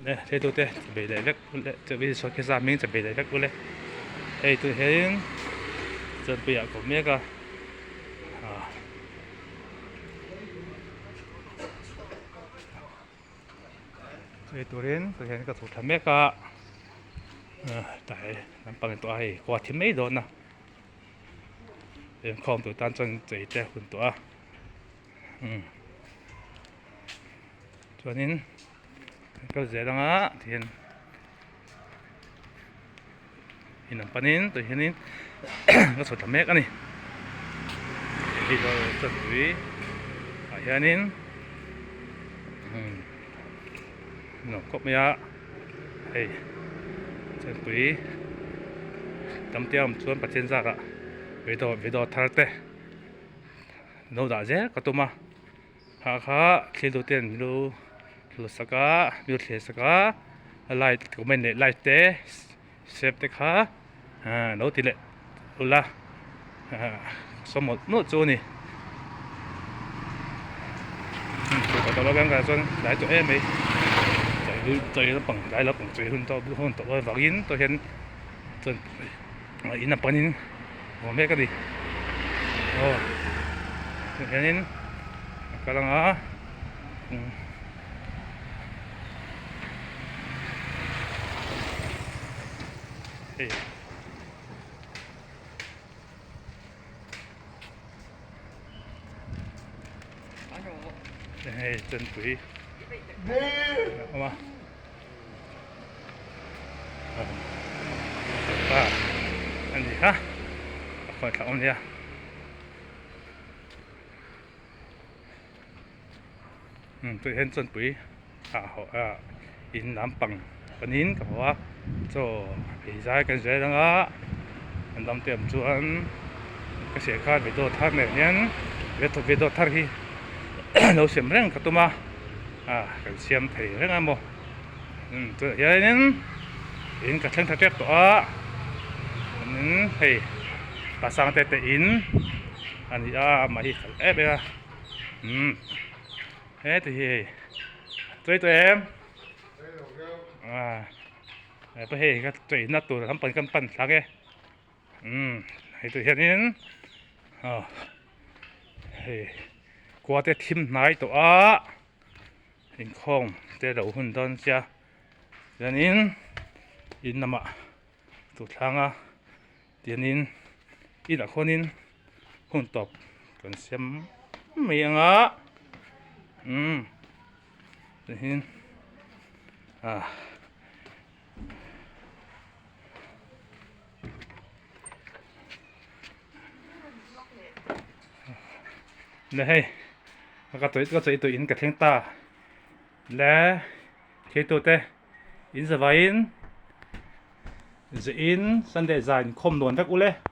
Le theitu te chawhmeh leh vek ule chawhmeh sawi khi zam in chawhmeh leh vek ule hei tu hian chawnpui ah ka awm mek a ah chei turin tah hian ka chhuk thla mek a ah tlai lampang tawh a hei khua thim mai dawn a inkhawm tur tan chuan chei te a hun tawh a umm chuanin kan kal zel anga tihian in lam panin tah hianin ka chho thla mek a ni hei chu chanpui ah hianin umm nuam khawp mai a hei chanpui tam te a awm chuan Pathian zarah video video thar te lo dah zel ka tum a. Hah kha thil duh ten lu lu sak a lu thlir sak a light comment leh like te save te kha ah lo ti leh ula ah saw mawlh mawlh chu a ni chuan tlai tawh em mai chawi lampang tlai lampang chawi hun tawh hun tawh avangin tawh hian chuan in a panin a awm mek a ni aw hianin a kal ang a hei hei chanpui a awm a. Pa a ni a a khawi thla awm nia umm tui hian chawnpui ah haw ah in lampang panin ka haw a chaw ei zai kan zir anga an dam te awm chuan ka hriat khan video thar nen hian video thar hi lo siam reng ka tum a ah kan siam thei reng a maw. Umm tunah hianin in ka thleng tha tep tawh a chuanin hei pa sang te te in a ni a amah hi khalh em em a umm heti hi hei chawi tawh em ah hepa hei ka chawi na tur lampang kan pan thlang e umm hei tah hianin aw hei khua te thim hnai tawh a. Inkhawm te lo hun dawn sia chuanin in lamah duhthlang a tianin inah khuanin hun tawp kan siam mai ang a umm tihian ah. Le hei ka chawi ka chawi tawh in ka thleng ta le theitu te in zavaiin zah in sunday zan inkhawm nuam vek ule.